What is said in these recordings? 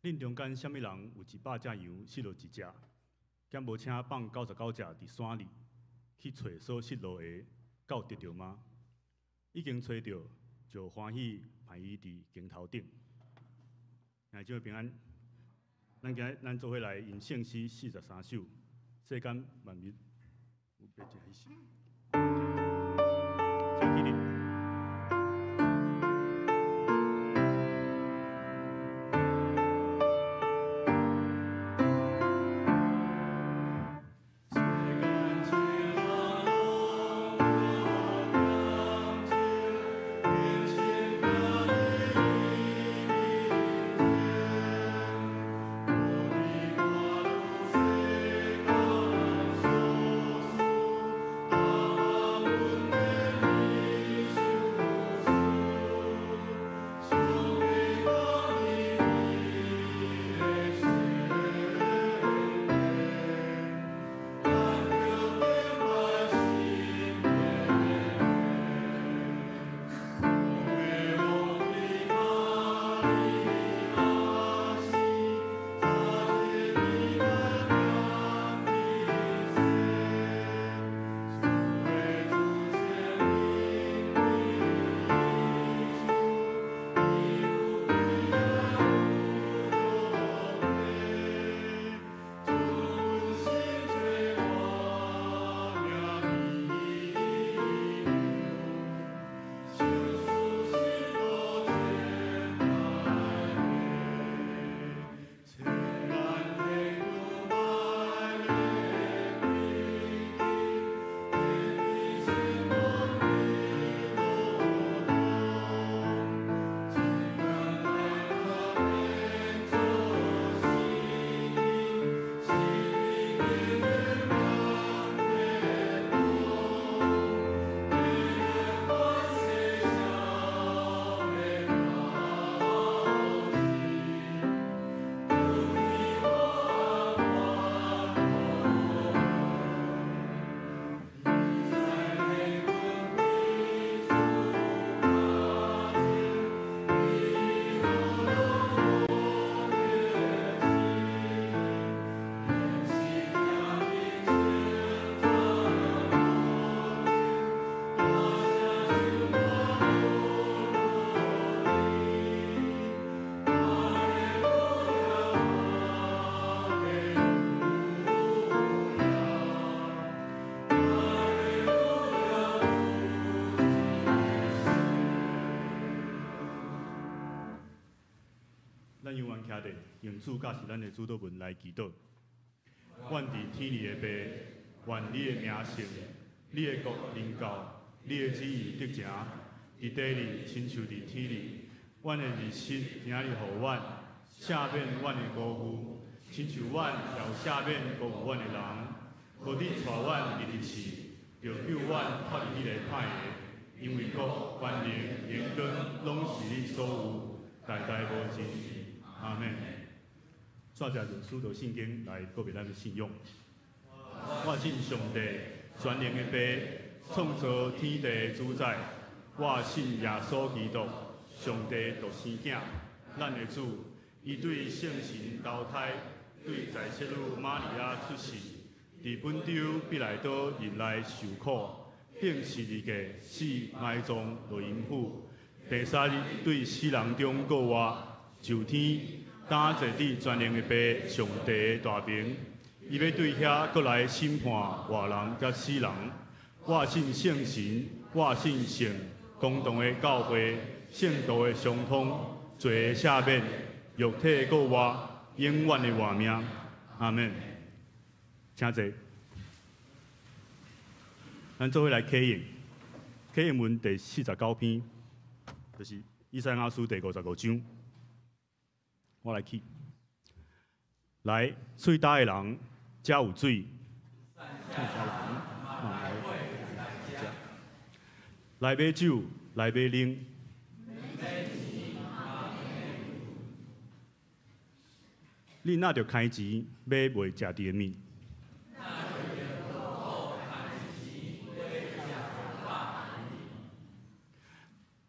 恁中間啥物人有100隻羊失落一隻，敢無請放99隻佇山裡去揣所失落的，到得著嗎？已經揣著，就歡喜排伊佇肩頭頂。兄弟姊妹平安，咱今日咱做伙來吟聖詩43首，世間萬物有別一彼時。請起立。咱永遠徛佇用主教示咱的主禱文來祈禱。阮佇天裡的父，願你的名聖，你的國臨到，你的旨意得成，佇地裡親像佇天裡。阮的日食今仔日予阮，赦免阮的辜負，親像阮也有赦免辜負阮的人。無得帶阮入去試，著救阮脫離彼个歹的。因為國、權能、榮光，攏是你所有，代代無盡。阿們。煞來用使徒信經來告別咱的信仰。我信上帝全能的父，創造天地的主宰。我信耶穌基督，上帝獨生囝，咱的主。伊對聖神投胎，對在聖女瑪利亞出世，佇本丟彼拉多任內受苦，釘十字架死埋葬落陰府。第三日對死人中復活，上天，擔坐佇全能的父上帝的大爿，伊欲對遐閣來審判活人佮死人。我信聖神，我信聖公同的教會，聖徒的相通，罪的赦免，肉體復活，永遠的活命。阿們。請坐。咱做伙來啟應，啟應文第49篇，就是以賽亞書第55章。我來起。來，喙焦的人，遮有水。來買酒，來買奶。恁若著開錢買袂食著的物？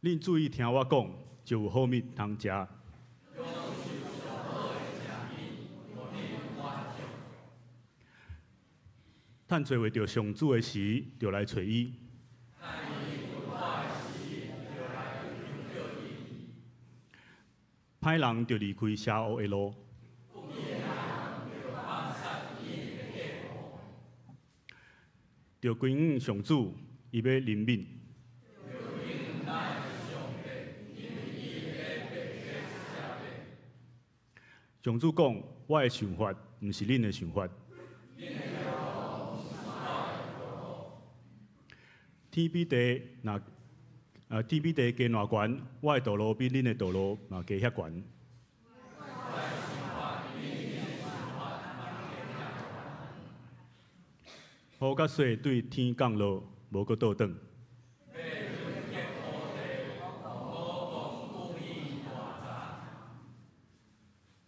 恁注意聽我講，就有好物通食。趁揣袂著上主的時，就來揣伊。歹人著離開邪惡的路。著歸向上主，伊欲憐憫。上主講：我的想法毋是恁的想法。天比地若天比地加偌懸，我的道路比恁的道路嘛加遐懸。雨佮雪對天降落，無閣倒轉。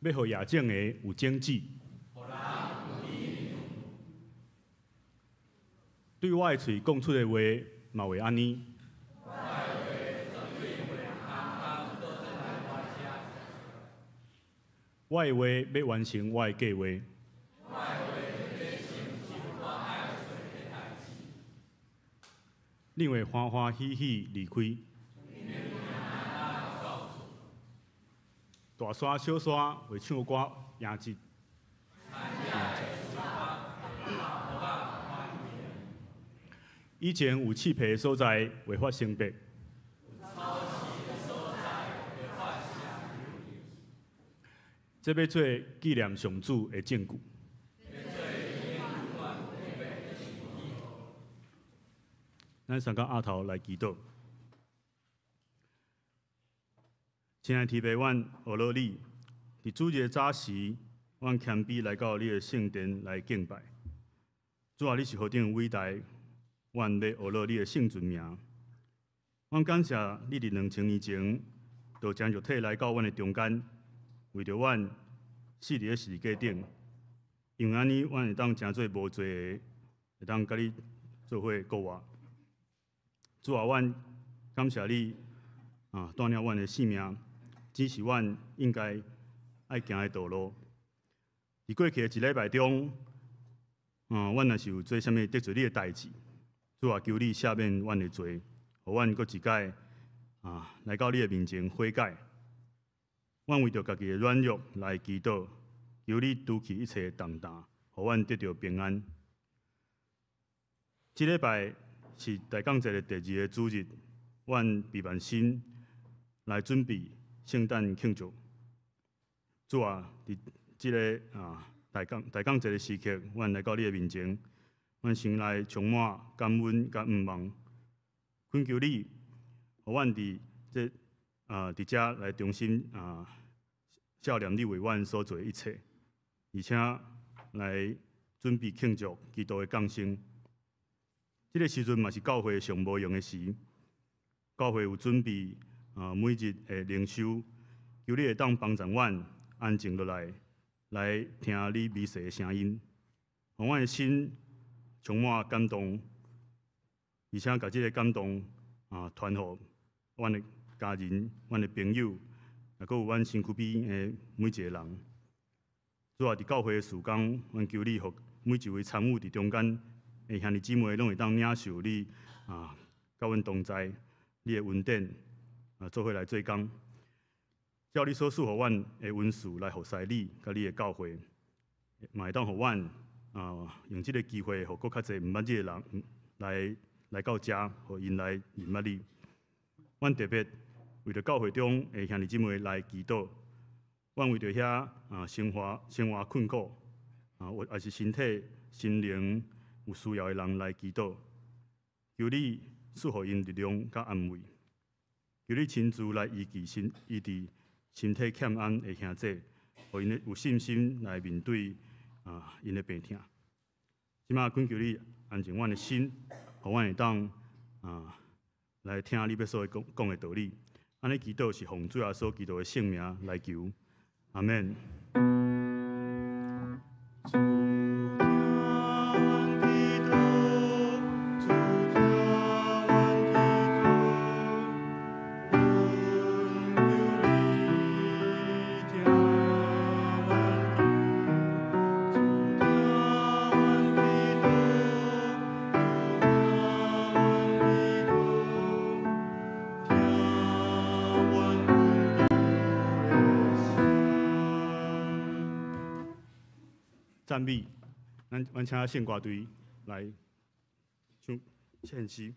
欲予野種的有種子。對我的喙講出的話，嘛會按呢。我的話欲完成我的計畫。恁會歡歡喜喜離開。大山小山會唱歌迎接。以前有刺皮的所在會發生白。這欲做紀念上主的證據。咱三個阿頭來祈禱。親愛的天父，阮學樂你，佇主日的早時，阮謙卑來到你的聖殿來敬拜。主啊，你是何等偉大，阮欲學樂你的聖尊名。阮感謝你佇2000年前，就將肉體來到阮的中間，為著阮死佇咧十字架頂。因為按呢，阮會當成做無罪的，會當佮你做伙過活。主啊，阮感謝你啊，帶領阮的性命，指示阮應該愛行的道路。佇過去的一禮拜中，阮若是有做啥物得罪你的代誌，主啊，求你赦免阮的罪，予阮閣一擺啊來到你的面前悔改。阮為著家己的軟弱來祈禱，求你除去一切重擔，予阮得著平安。這禮拜是大降節的第二個主日，阮備萬心來準備聖誕慶祝。主啊，佇這个大降節的時刻，阮來到你的面前，阮心內充滿感恩佮向望，懇求你，予阮佇遮來重新孝念你為阮所做的一切，而且來準備慶祝基督的降生。這个時陣嘛是教會上無閒的時，教會有準備每日的靈修，求你會當幫助阮安靜落來，來聽你微細的聲音，予阮的心充滿感動，而且共這个感動傳予阮的家人、阮的朋友，也閣有阮身軀邊的每一个人。主啊，佇教會的事工，阮求你予每一位參與佇中間的兄弟姊妹，攏會當領受你佮阮同在，你的恩典做伙來做工。照你所賜予阮的恩賜來服侍你，佮你的教會，嘛會當予阮用這个機會，予閣較濟毋捌你的人來到遮，予𪜶來認捌你。阮特別為著教會中的兄弟姊妹來祈禱，阮為著遐生活困苦或抑是身體、心靈有需要的人來祈禱，求你賜予𪜶力量佮安慰，求你親自來醫治身體欠安的兄弟，予𪜶有信心來面對𪜶的病痛。這馬懇求你安靜阮的心，予阮會當來聽你欲所講講的道理。按呢祈禱是奉主耶穌基督的聖名來求，阿們。主聽阮祈禱，主聽阮祈禱，讚美，咱阮請聖歌隊來唱獻詩。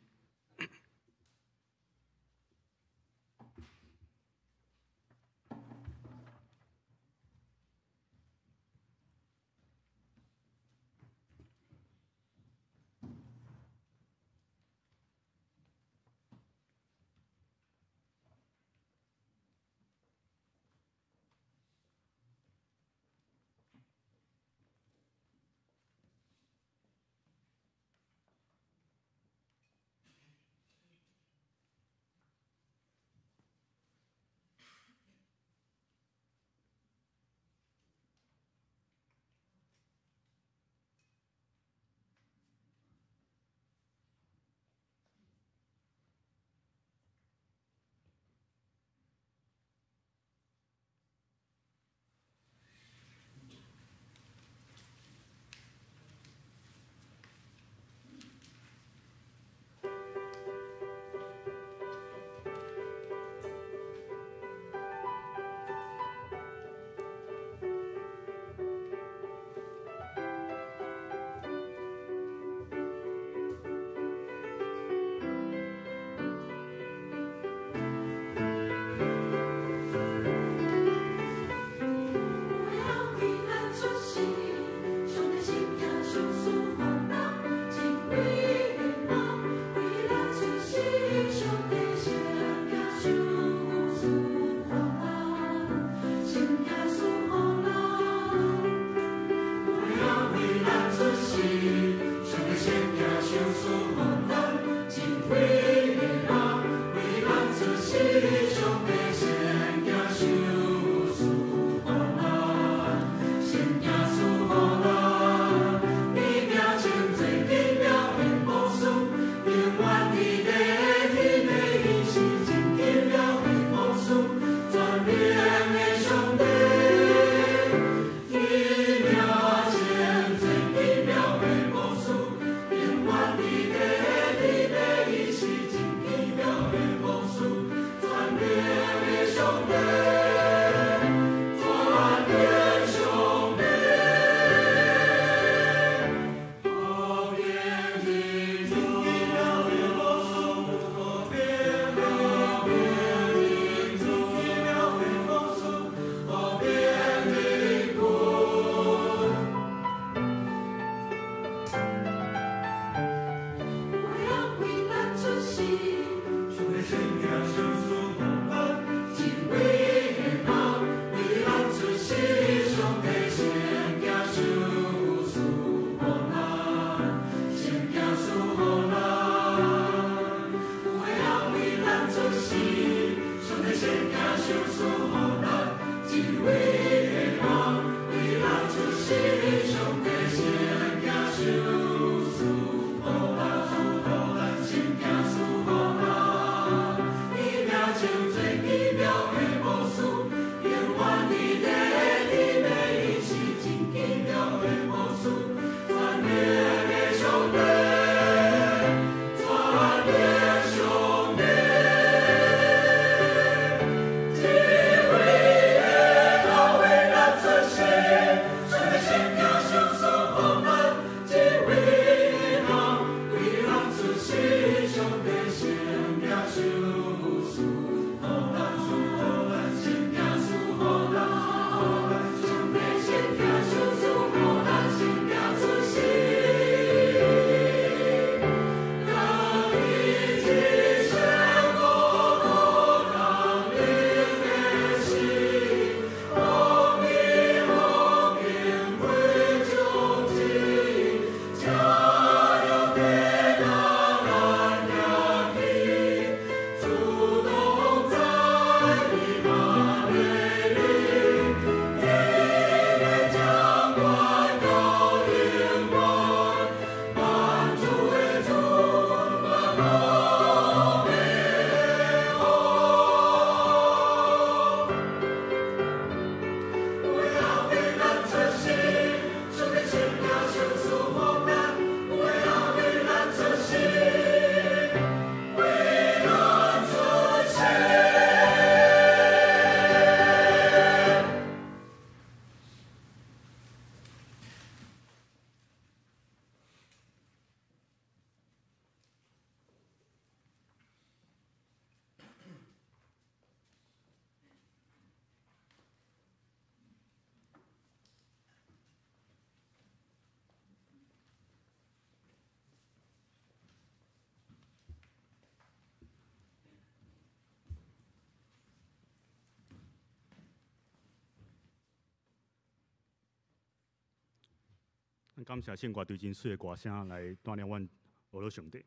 咱感謝聖歌對真媠的歌聲來帶領阮學了上帝。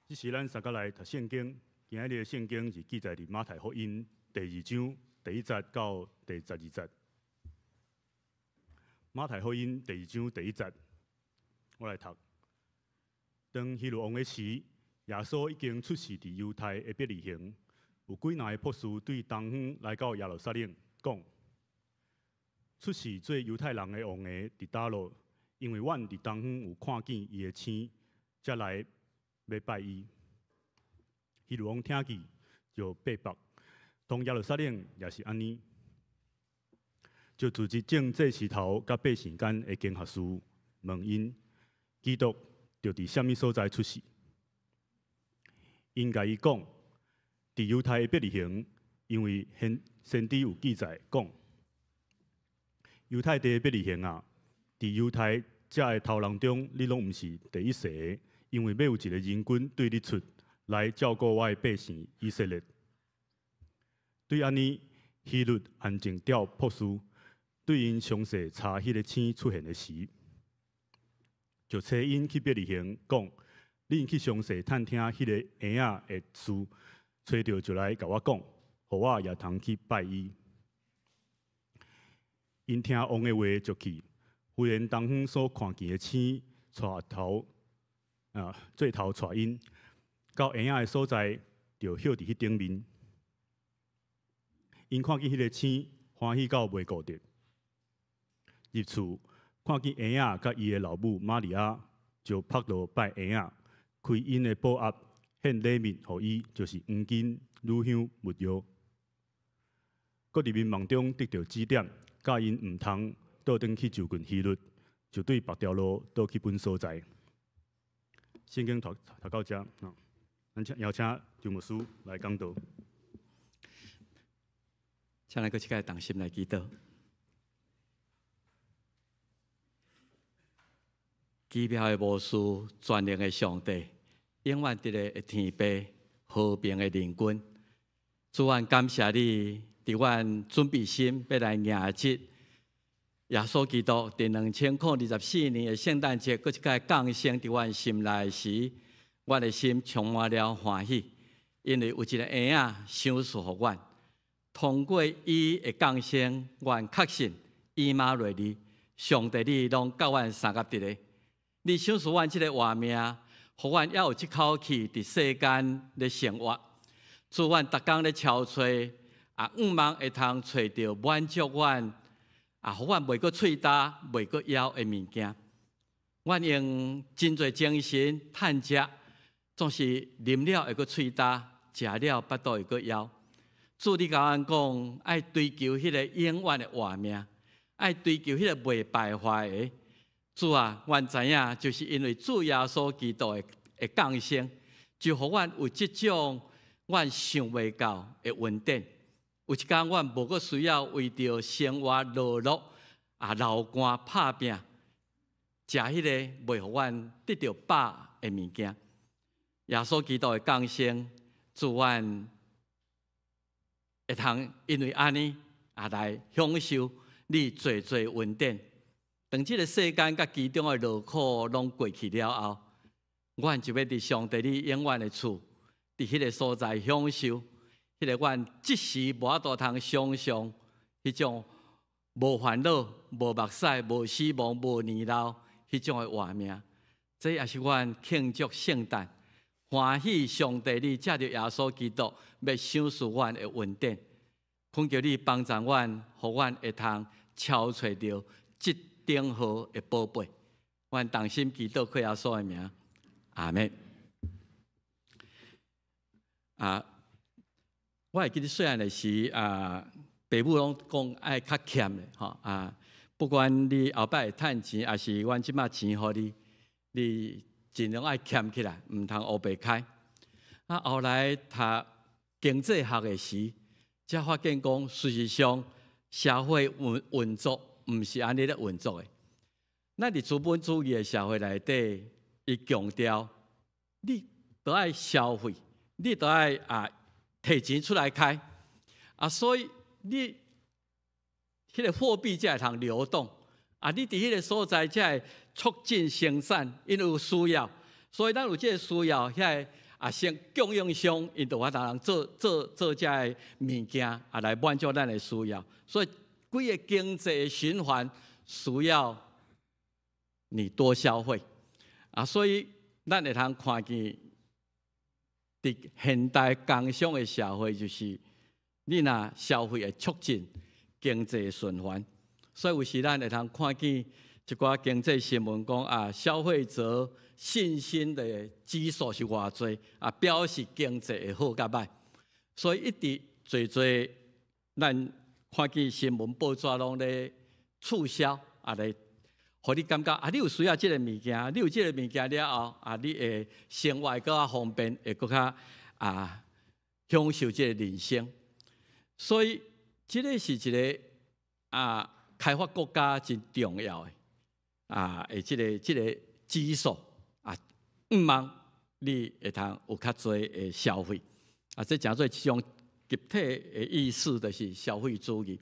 這時咱三個來讀聖經，今仔日的聖經是記載佇馬太福音第二章第一節到第12節。馬太福音第二章第一節，我來讀。當希律王的時，耶穌已經出世佇猶太的伯利恆。有幾若个博士對東方來到耶路撒冷，講：出世做猶太人的王的佇佗落？因為阮佇東方有看見伊的星，才來欲拜伊。希律王聽見就八百，當耶路撒冷也是按呢，就組織眾祭司頭佮百姓間的經學士問𪜶：基督著佇啥物所在出世？𪜶共伊講：佇猶太的伯利恆，因為先知有記載講：猶太地的伯利恆啊，佇猶太遮的頭人中，你攏毋是第一細的，因為欲有一个人君對你出來照顧我的百姓以色列。對按呢，希律安靜調博士，對𪜶詳細查彼个星出現的時，就差𪜶去伯利恆，講：恁去詳細探聽彼个嬰仔的事。揣著就來共我講，予我也通去拜伊。𪜶聽王的話就去，忽然東方所看見的星帶頭啊，做頭帶𪜶到嬰仔的所在，就歇佇彼頂面。𪜶看見彼个星，歡喜到袂顧得。入厝看見嬰仔佮伊的老母瑪利亞，就撲落拜嬰仔，開𪜶的寶盒，獻禮物予伊，就是黃金、乳香、沒藥。閣入眠夢中得著指點，教𪜶毋通倒轉去就近希律，就對別條路倒去本所在。聖經讀讀到遮，咱請邀請張牧師來講道。請咱閣一擺同心來祈禱。奇妙的巫師，全能的上帝。永遠佇咧天父和平的靈君，主，阮感謝你，佇阮準備心欲來迎接耶穌基督佇2024年的聖誕節，閣一擺降生佇阮心內時，阮的心充滿了歡喜，因為有一個嬰仔賞賜予阮，通過伊的降生，阮確信以馬內利，上帝你攏佮阮相佮佇咧，你賞賜阮這个活命，予阮猶有這口氣佇世間咧生活。主，阮逐工咧敲揣，也向望會通揣著滿足阮，也予阮袂閣喙焦、袂閣枵的物件。阮用真濟精神趁食，總是啉了會閣喙焦，食了腹肚會閣枵。主，你共阮講，愛追求彼个永遠的活命，愛追求彼个袂敗壞的。主啊，阮知影，就是因為主耶穌基督的降生，就予阮有這種阮想袂到的恩典。有一工，阮無閣需要為著生活勞碌啊流汗拍拚，食彼个袂予阮得著飽的物件。耶穌基督的降生，主阮會通因為按呢啊來享受你濟濟恩典。當這个世間佮其中的勞苦攏過去了後，阮就欲佇上帝你永遠的厝，佇彼个所在享受彼个阮這時無法度通想像彼種無煩惱、無目屎、無死亡、無年老彼種的活命。這也是阮慶祝聖誕，歡喜上帝你藉著耶穌基督欲賞賜阮的恩典，懇求你幫助阮，予阮會通敲揣著這頂好的寶貝，阮同心祈禱，靠耶穌的名，阿們。啊，我會記得細漢的時啊，爸母攏講愛較儉的吼啊，不管你後擺會趁錢，抑是阮這擺錢予你，你盡量愛儉起來，毋通烏白開。啊，後來讀經濟學的時，才發現講，事實上社會運運作毋是按呢咧運作的。咱佇資本主義的社會內底，伊強調你著愛消費，你著愛啊提錢出來開啊，所以你彼个貨幣才會通流動。啊，你佇彼个所在才會促進生產，因為有需要，所以咱有這个需要，遐个啊，先供應商𪜶就有法度通做做做這个物件啊，來滿足咱的需要。所以規个經濟循環需要你多消費啊，所以咱會通看見佇現代工商的社會，就是你若消費會促進經濟循環。所以有時咱會通看見一寡經濟新聞講啊，消費者信心的指數是偌濟啊，表示經濟會好佮䆀。所以一直濟濟咱看見新聞報紙攏咧促銷啊，來予你感覺啊，你有需要這个物件，你有這个物件了後啊，你會生活會閣較方便，會閣較啊享受這个人生。所以這个是一个啊，開發國家真重要的啊，的這个指數啊，向望你會通有較濟的消費啊，這誠做一種集體的意識，就是消費主義。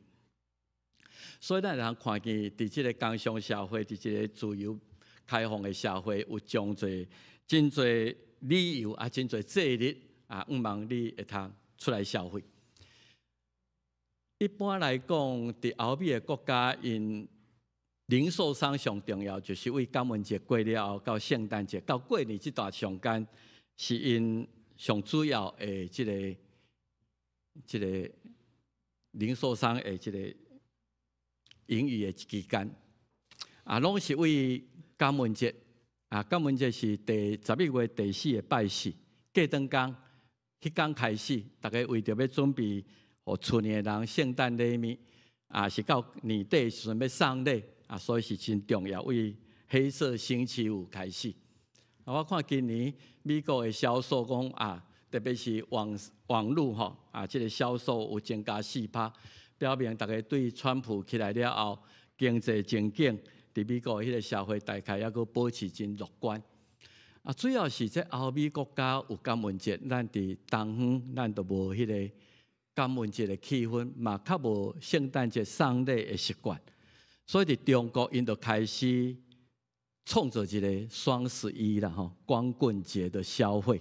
所以咱會通看見，佇這个工商社會，佇這个自由開放的社會，有誠濟真濟理由啊，真濟節日啊，向望你會通出來消費。一般來講，佇歐美的國家，𪜶零售商上重要就是為感恩節過了後，到聖誕節到過年這段時間，是𪜶上主要的這個零售商的這個盈餘的期間。啊，攏是為感恩節。啊，感恩節是第11月第四个拜四，過轉工，彼工開始，逐家為著欲準備予厝內的人聖誕禮物，啊，是到年底時陣欲送禮，啊，所以是真重要。為黑色星期五開始，啊，我看今年美國的銷售講啊，特別是網路吼，啊，這个銷售有增加4%，表明逐家對川普起來了後，經濟前景佇美國彼个社會大概猶閣保持真樂觀。啊，主要是這歐美國家有感恩節，咱佇東方咱就無彼个感恩節的氣氛，嘛較無聖誕節送禮的習慣，所以佇中國𪜶就開始創造一个雙十一啦吼，光棍節的消費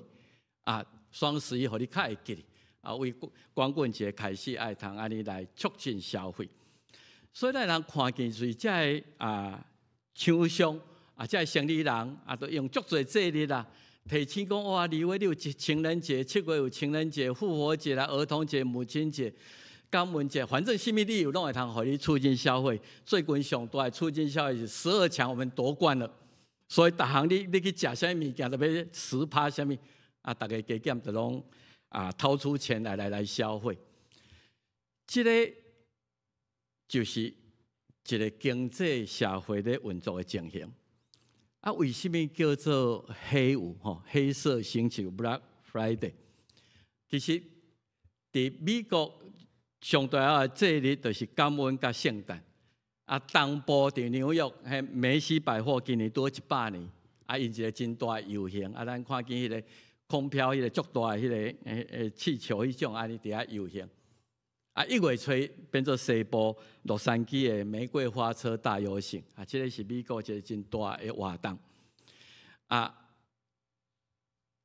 啊，雙十一予你較會記得啊，為光棍節開始愛通按呢來促進消費，所以咱人看見就是這个啊廠商啊，這个生理人啊，都用足濟節日啦。提醒講哇，二月你有情人節，7月有情人節、復活節啦、兒童節、母親節、感恩節，反正啥物理由攏會通予你促進消費。最近上大的促進消費是12強，我們奪冠了，所以逐項你去食啥物物件，都欲10趴啥物啊，逐家加減就攏啊掏出錢來消費。這個就是一个經濟社會咧運作的情形。啊，為什麼叫做黑五？吼，黑色星期五（Black Friday）。其實，佇美國上大的節日就是感恩佮聖誕。啊，東部佇紐約，彼梅西百貨今年拄100年，啊，𪜶一个真大的遊行，啊，咱看見彼个空飄彼个足大的彼个氣球彼種按呢佇遐遊行。啊，1月初變做西部洛杉磯的玫瑰花車大遊行，啊，這个是美國一个真大的活動。啊，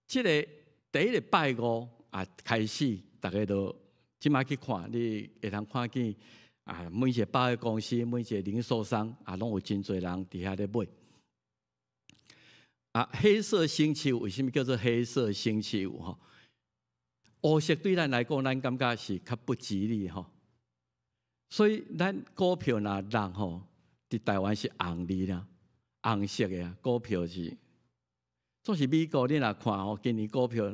這个第一个拜五啊開始，逐家都這擺去看，你會通看見啊，每一个百貨公司、每一个零售商啊，攏有真濟人佇遐咧買。啊，黑色星期五為什麼叫做黑色星期五？吼？烏色對咱來講，咱感覺是較不吉利吼。所以咱股票若落吼，佇台灣是紅字啦，紅色的啊，股票是。總是美國，你若看吼，今年股票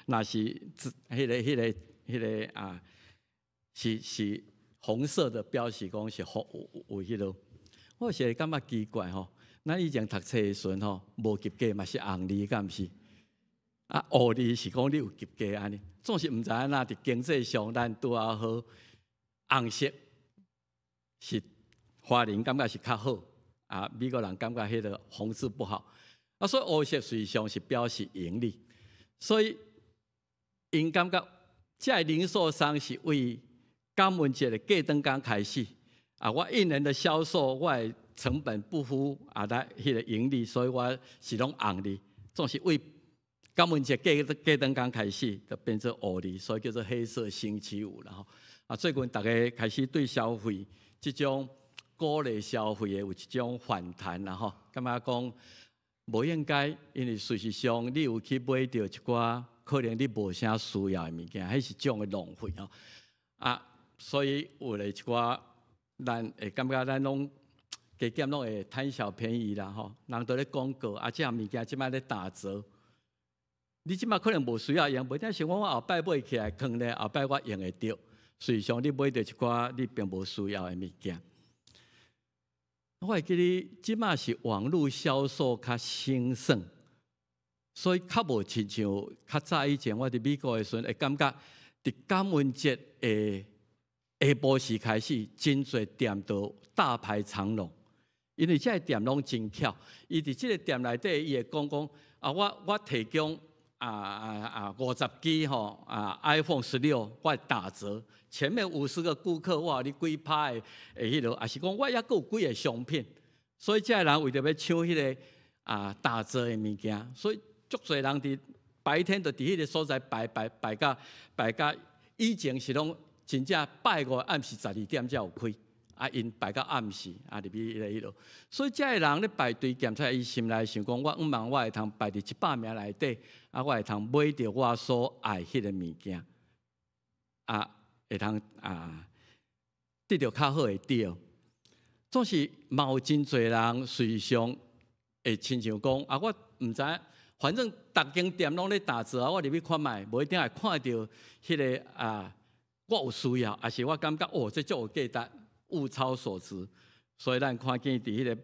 若是彼个啊，是紅色的，表示講是好有彼个。我是感覺奇怪吼，咱以前讀冊的時陣吼，無及格嘛是紅字，敢毋是？啊，烏字是講你有及格按呢，總是毋知按怎佇經濟上，咱拄仔好紅色是華人感覺是較好，啊，美國人感覺彼个紅字不好，啊，所以烏色實際上是表示盈利，所以𪜶感覺這个零售商是為感恩節的過轉工開始，啊，我一年的銷售，我的成本不敷啊，來彼個盈利，所以我是攏紅字，總是為感恩節過過轉工開始，就變做烏字，所以叫做黑色星期五啦吼。啊，最近大家開始對消費這種鼓勵消費的有一種反彈啦吼，感覺講無應該，因為事實上你有去買著一寡可能你無啥需要的物件，彼是種的浪費吼。啊，所以有咧一寡，咱會感覺咱攏加減攏會貪小便宜啦吼。人都咧廣告，啊，這項物件這擺咧打折，你這擺可能無需要用，無但是我後擺買起來，囥咧後擺我用會著。事實上，你買著一寡你並無需要的物件。我會記得，這擺是網路銷售較興盛，所以較無親像較早以前，我佇美國的時陣，會感覺佇感恩節的下晡時開始，真濟店都大排長龍。因為這个店攏真巧，伊佇這个店內底，伊會講講啊，我提供50支吼啊 iPhone 16，我打折，前面50個顧客我予你幾趴的的彼落，抑是講我猶閣有幾个商品，所以這个人為著欲搶彼个打折的物件，所以足濟人佇白天就佇彼个所在排排排甲排甲，以前是攏真正拜五暗時12點才有開，啊，𪜶排到暗時啊入去彼个彼落，所以這个人咧排隊檢查，伊心內想講，我向望我會通排佇100名內底，啊，我會通買著我所愛彼個物件，啊，會通得著較好的 deal。總是嘛有真濟人事實上會親像講，啊，我毋知影，反正逐間店攏咧打折啊，我入去看覓，無一定會看著彼个啊，我有需要，抑是我感覺哦，這足有價值，物超所值。所以咱看見佇彼個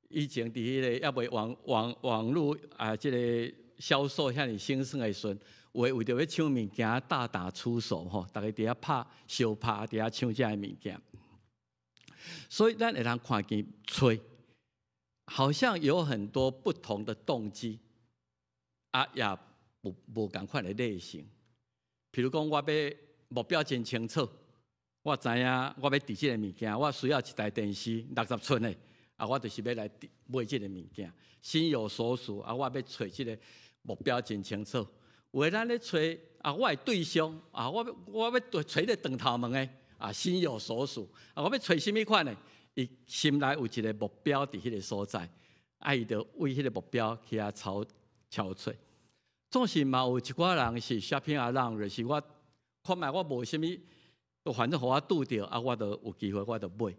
以前佇彼個猶未網路啊，這個銷售遐爾興盛的時陣，有的為著欲搶物件大打出手吼，逐家佇遐拍相拍，佇遐搶這个物件。所以咱會通看見揣，好像有很多不同的動機，啊，也無仝款的類型。譬如講，我欲目標真清楚，我知影我欲佇這个物件，我需要一台電視60寸的，啊，我就是欲來買這个物件，心有所屬，啊，我欲揣這个目標真清楚。有的咱咧揣啊，我的對象啊，我欲揣個長頭毛的，啊，心有所屬。啊，我欲揣啥物款的？伊心內有一個目標佇彼个所在，啊，伊就為彼個目標去遐操敲揣。總是嘛有一寡人是 shopping alone，就是我看覓我無啥物，反正予我拄著，啊，我就有機會我就買。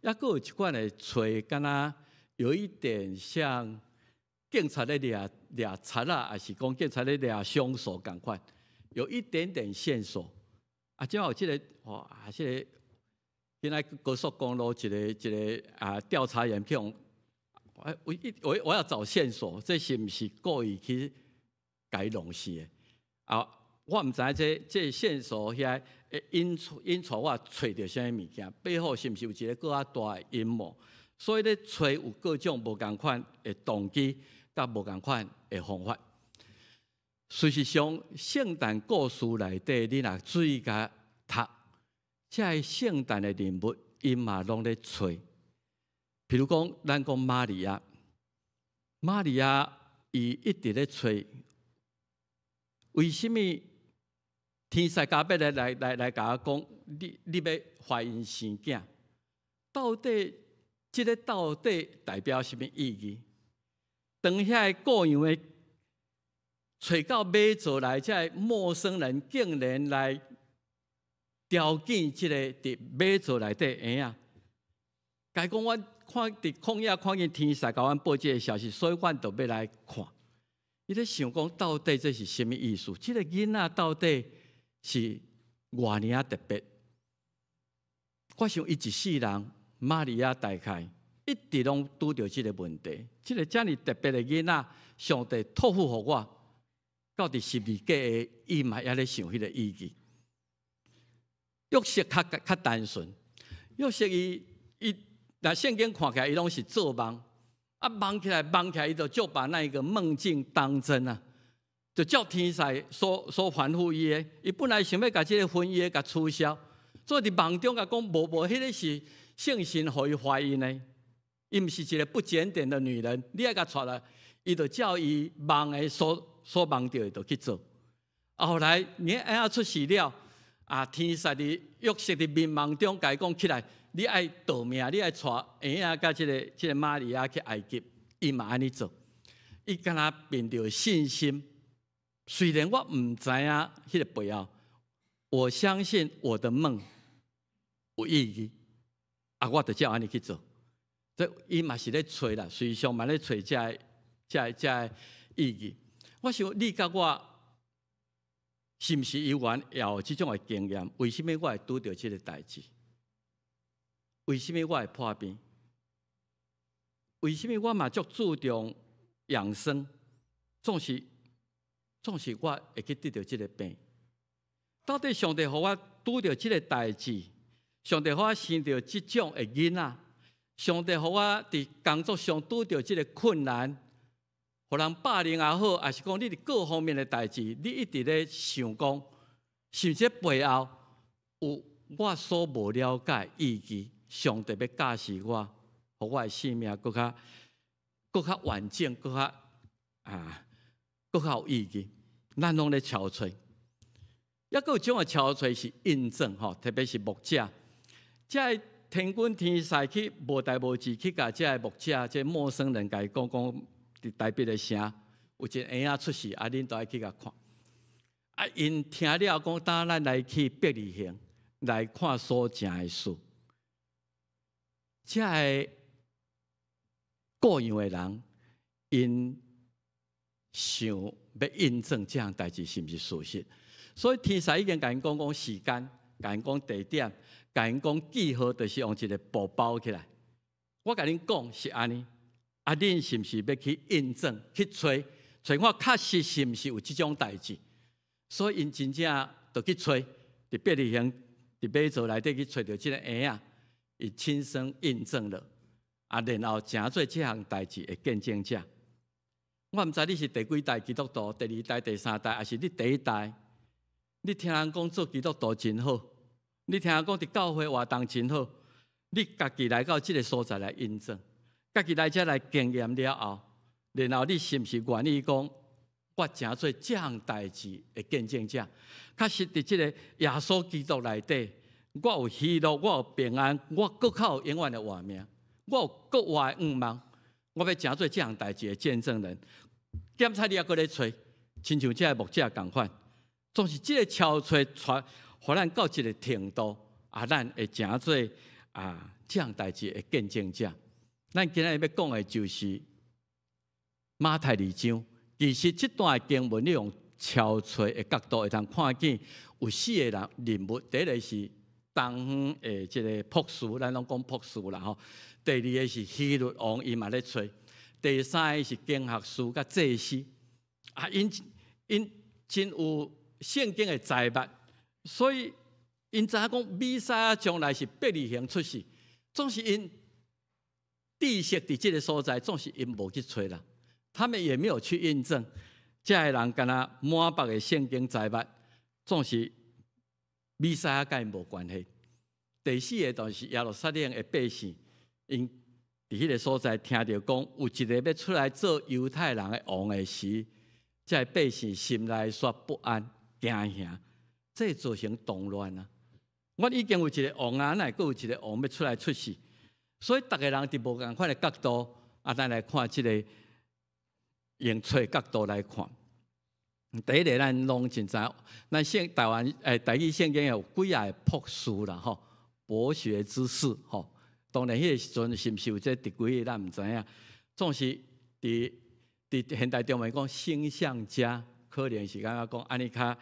抑閣有一款的揣，敢若有一點像警察咧掠掠賊仔，抑是講警察咧掠兇手仝款，有一點點線索。啊，這有這个，哇，這个今仔高速公路一個一个調查員去予，我要找線索，這是毋是故意去共伊弄死的？啊，我毋知影這線索遐會引帶我揣著啥物物件，背後是毋是有一個閣較大的陰謀？所以咧揣有各種無仝款的動機，佮無仝款的方法。事實上，聖誕故事內底，你若注意共讀，這个聖誕的人物，𪜶嘛攏咧揣。譬如講，咱講瑪利亞，瑪利亞伊一直咧揣，為啥物天使加百列來共我講，你欲懷孕生囝？到底這个到底代表啥物意義？當遐个羔羊的揣到馬槽來，這个陌生人竟然來調見這个佇馬槽內底嬰仔，共伊講阮看佇曠野看見天使共阮報這个消息，所以阮就欲來看。伊咧想講到底這是啥物意思？這个囡仔到底是偌爾仔特別？我想伊一世人，瑪利亞大概一直攏拄著這个問題。這个遮爾特別的囡仔，上帝託付予我，到佇十字架下，伊嘛猶咧想彼个意義。約瑟較較單純，約瑟伊若聖經看起來，伊攏是做夢，啊夢起來夢起來，伊就就把那個夢境當真啊，就照天使所吩咐伊的，伊本來想欲共這个婚約共取消，所以佇夢中共講，無無，彼个是聖神予伊懷孕的，伊毋是一个不檢點的女人，你愛共𤆬來，伊就照伊夢的所夢著的就去做。後來嬰仔出世了，啊，天使佇約瑟佇眠夢中共伊講起來，你愛逃命，你愛𤆬嬰仔佮這個瑪利亞去埃及，伊嘛按呢做。伊敢若憑著信心，雖然我毋知影彼个背後，我相信我的夢有意義，啊，我就照按呢去做。這伊嘛是咧揣啦，隨常嘛咧揣這個意義。我想你佮我是毋是猶原也有這種的經驗？為什麼我會拄著這个代誌？為什麼我會破病？為什麼我嘛足注重養生，總是我會去得著這个病？到底上帝予我拄著這个代誌？上帝予我生著這種的囡仔？上帝予我佇工作上拄著這个困難，予人霸凌也好，抑是講你佇各方面的代誌，你一直咧想講，是毋是背後有我所無了解意義？上帝欲教示我，予我的生命閣較完整，閣較有意義。咱攏咧敲揣，抑閣有種的敲揣是印證吼，特別是牧者，這个天軍天使去無代無誌去共這个牧者，這个陌生人共伊講講，佇大衛的城有一個嬰仔出世，啊，恁都愛去共看。啊，𪜶聽了講，等咱來去伯利恆來看所成的事。這个雇傭的人，𪜶想欲印證這項代誌是毋是事實，所以天使已經共𪜶講講時間，共𪜶講地點，共𪜶講記號，就是用一个布包起來。我共恁講是按呢，啊，恁是毋是欲去印證、去揣揣看確實是毋是有這種代誌？所以𪜶真正就去揣，佇伯利恆、佇馬槽內底去揣著這个嬰仔，伊親身印證了，啊，然後成做這項代誌的見證者。我毋知你是第幾代基督徒，第二代、第三代，抑是你第一代？你聽人講做基督徒真好，你聽人講佇教會活動真好，你家己來到這个所在來印證，家己來遮來經驗了後，然後你是毋是願意講，我成做這項代誌的見證者？確實佇這個耶穌基督內底，我有喜樂，我有平安，我閣較有永遠的活命，我有閣活的盼望，我欲成做這項代誌的見證人。檢查你猶閣咧揣，親像這个牧者仝款，總是這个敲揣傳，予咱到一个程度，啊，咱會成做啊這項代誌的見證者。咱今仔日欲講的就是馬太二章。其實這段經文，你用敲揣的角度會當看見有四个人物。第一个是東方的這个博士，咱攏講博士啦吼。第二个是希律王，伊嘛咧揣。第三个是經學士佮祭司，啊，𪜶真有聖經的才捌，所以𪜶知影講彌賽亞將來是伯利恆出世，總是𪜶知識佇這个所在，總是𪜶無去揣啦。他們也沒有去印證，這个人敢若滿腹的聖經才捌，總是彌賽亞佮𪜶無關係。第四个就是耶路撒冷的百姓，𪜶佇彼个所在聽著講有一个欲出來做猶太人的王的時，這个百姓心內煞不安、驚嚇，這造成動亂啊！阮已經有一个王啊，哪會閣有一个王欲出來出世？所以逐个人佇無仝款的角度，啊，咱來看這个用揣角度來看。第一个，咱攏真知，咱聖台灣台語聖經有幾仔个博士啦，吼，博學之士，吼。當然，彼个時陣是毋是有這個職位，咱毋知影。總是佇現代中文講星象家，可能是感覺講按呢較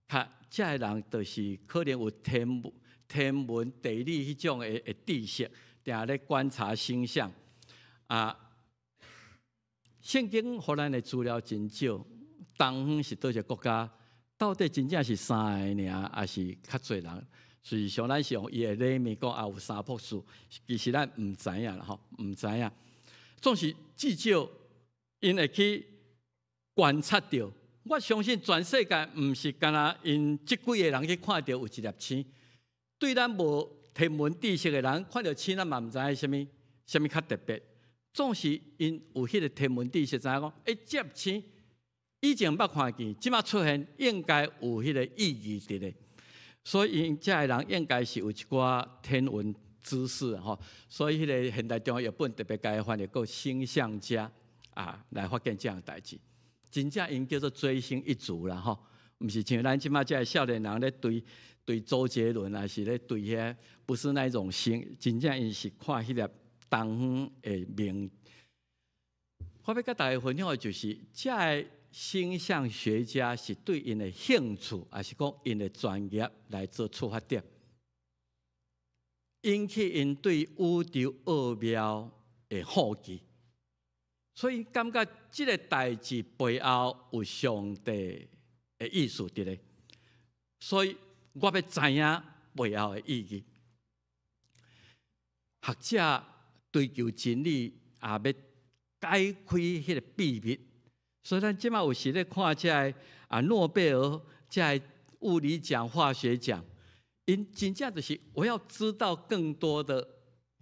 較，這个人就是可能有天文地理彼種的知識，定咧觀察星象。啊，聖經予咱的資料真少，東方是佗一个國家？到底真正是三个爾，抑是較濟人？事實上，咱是用伊的禮物講，啊有三博士，其實咱毋知影啦，吼，毋知影。總是至少𪜶會去觀察著。我相信全世界毋是干焦𪜶這幾个人去看著有一粒星，對咱無天文知識的人，看著星，咱嘛毋知影啥物，啥物較特別。總是𪜶有彼个天文知識，知影講，欸，這粒星以前捌看見，這馬出現，應該有彼个意義佇咧。所以𪜶遮的人應該是有一寡天文知識吼。所以彼个現代中譯本特別共伊翻譯做星象家啊，來發現這樣代誌。真正𪜶叫做追星一族啦吼，毋是像咱這馬這个少年人咧追追周杰倫，還是咧追遐，不是那種星，真正𪜶是看彼粒東方的明。我欲佮大家分享的就是，這个星象學家是對𪜶的興趣，抑是講𪜶的專業來做出發點，引起𪜶對宇宙奧妙的好奇，所以感覺這个代誌背後有上帝的意思佇咧，所以我欲知影背後的意義。學者追求真理，也欲解開彼个秘密。所以咱這馬有時咧看這个啊諾貝爾這个物理獎、化學獎，𪜶真正就是我要知道更多的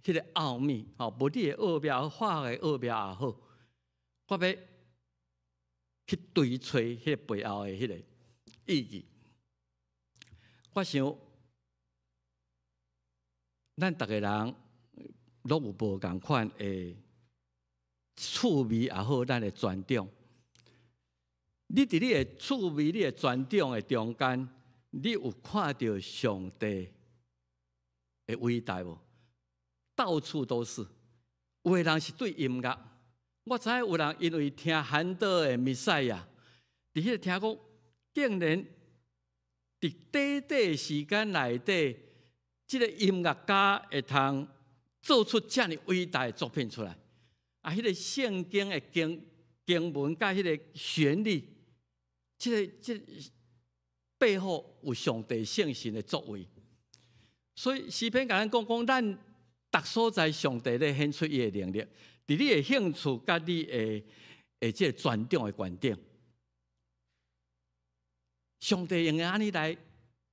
彼个奧秘，吼，物理的奧妙、化學的奧妙也好，我欲去追揣彼個背後的彼个意義。我想，咱逐个人攏有無仝款的趣味也好，咱的專長。你佇你的趣味、你的專長的中間，你有看著上帝的偉大無？到處都是。有的人是對音樂，我知影有人因為聽韓德爾的彌賽亞，佇彼个聽講，竟然佇短短時間內底，這个音樂家會通做出遮爾偉大的作品出來。啊，彼个聖經的經經文佮彼个旋律，這个這背後有上帝聖神的作為。所以詩篇共咱講講，咱逐所在上帝咧顯出伊的能力，佇你的興趣佮你的的這个專長的觀點，上帝用按呢來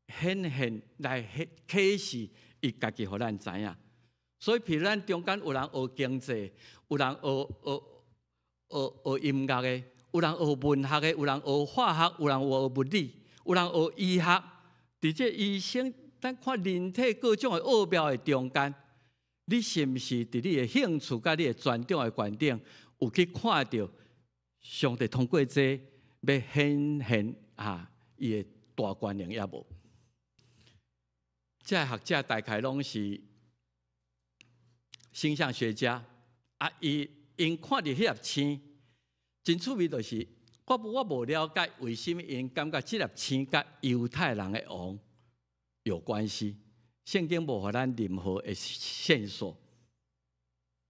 顯現、來啟示伊家己，予咱知影。所以，譬如咱中間有人學經濟，有人學學學學音樂的，有人學文學的，有人學化學，有人學物理，有人學醫學。佇這醫生，咱看人體各種的奧妙的中間，你是毋是佇你的興趣佮你的專長的觀點，有去看著上帝通過這欲顯現啊伊的大權能抑無？這个學者大概攏是星象學家啊，伊𪜶看著彼粒星，真趣味，就是我無了解為啥物𪜶感覺這粒星佮猶太人的王有關係。聖經無予咱任何的線索，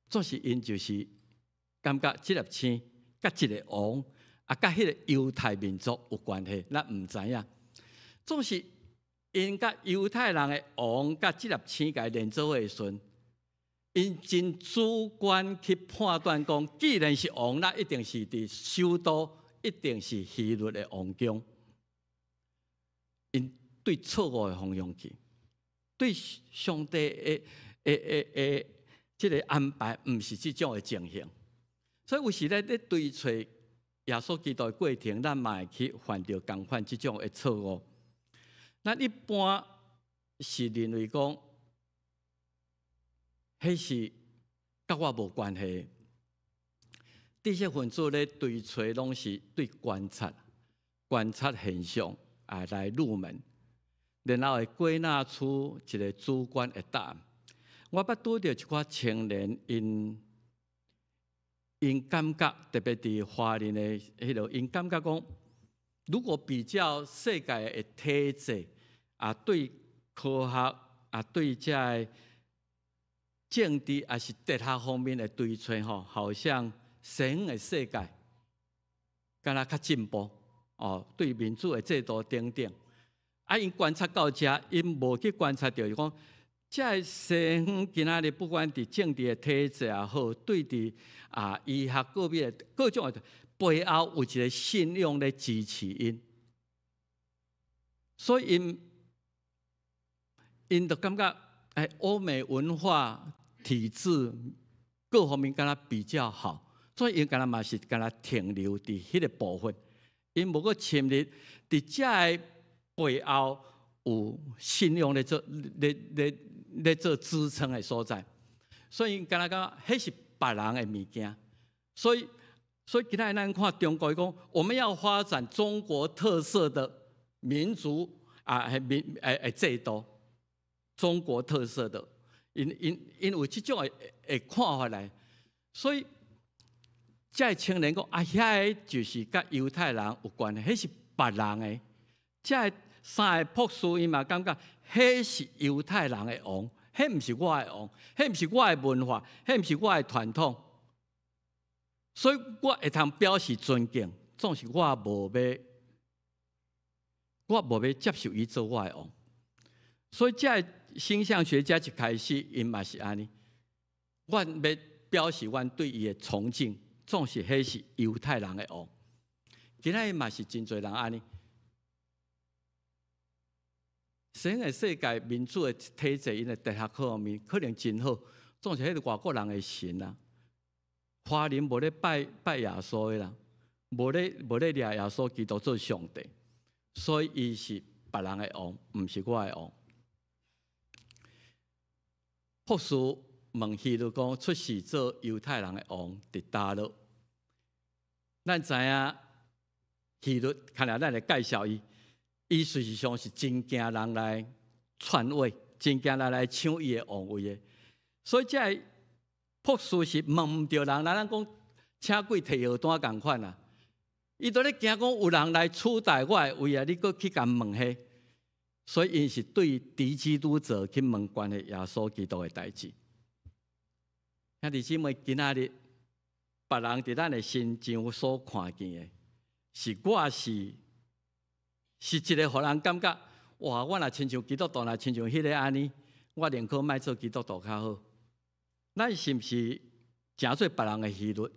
總是𪜶就是感覺這粒星佮一個王啊，佮彼個猶太民族有關係，咱毋知影。總是𪜶佮猶太人的王佮這粒星共連做伙的時陣，𪜶真主觀去判斷講，既然是王，那一定是佇首都，一定是希律的王宮。𪜶對錯誤的方向去，對上帝的的的的這个安排，毋是這種的情形。所以有時咧咧追揣耶穌基督的過程，咱嘛會去犯著仝款這種的錯誤。咱一般是認為講，彼是佮我無關係。知識分子咧追揣，攏是對觀察、觀察現象啊來入門，然後會歸納出一個主觀的答案。我捌拄著一寡青年，𪜶𪜶感覺特別佇華人的彼落，𪜶感覺講，如果比較世界的體制啊，對科學啊，對這个政治抑是哲學方面的追揣吼，好像西方的世界敢若較進步哦，對民主的制度等等。啊，𪜶觀察到遮，𪜶無去觀察著是講，這个西方今仔日不管佇政治的體制也好，對佇啊醫學各面各種的背後有一個信仰咧支持𪜶，所以𪜶 𪜶就感覺欸，歐美文化體制各方面敢若比較好，所以𪜶敢若嘛是敢若停留佇彼個部分，𪜶無閣深入佇這个背後有信仰咧做咧咧咧做支撐的所在，所以敢若感覺彼是別人的物件，所以今仔咱看中國講，我們要發展中國特色的民族啊，民欸欸制度，中國特色的，𪜶有這種的看法來，所以這个青年講啊，遐个就是佮猶太人有關係，彼是別人的。這个三個博士𪜶嘛感覺，彼是猶太人的王，彼毋是我的王，彼毋是我的文化，彼毋是我的傳統。所以我會通表示尊敬，總是我無欲接受伊做我的王。所以這个星象學家一開始，𪜶嘛是按呢，阮欲表示阮對伊的崇敬，總是彼是猶太人的王。今仔日嘛是真濟人按呢。西方的世界民主的體制，𪜶的哲學各方面可能真好，總是彼个外國人的神啊。華人無咧拜拜耶穌的啦，無咧掠耶穌基督做上帝，所以伊是別人的王，毋是我的王。博士問希律講，出世做猶太人的王佇佗落？咱知影希律，看來咱來介紹伊，伊事實上是真驚人來篡位，真驚人來搶伊的王位的，所以這个博士是問毋著人，咱講請鬼提藥單仝款啊！伊都咧驚講有人來取代我的位啊！你閣去共問彼，所以𪜶是對敵基督者去問關於耶穌基督的代誌。兄弟姊妹，今仔日別人佇咱的身上所看見的，是我是是一个予人感覺，哇！我若親像基督徒，若親像彼个按呢，我寧可莫做基督徒較好。咱是毋是成做別人的希律？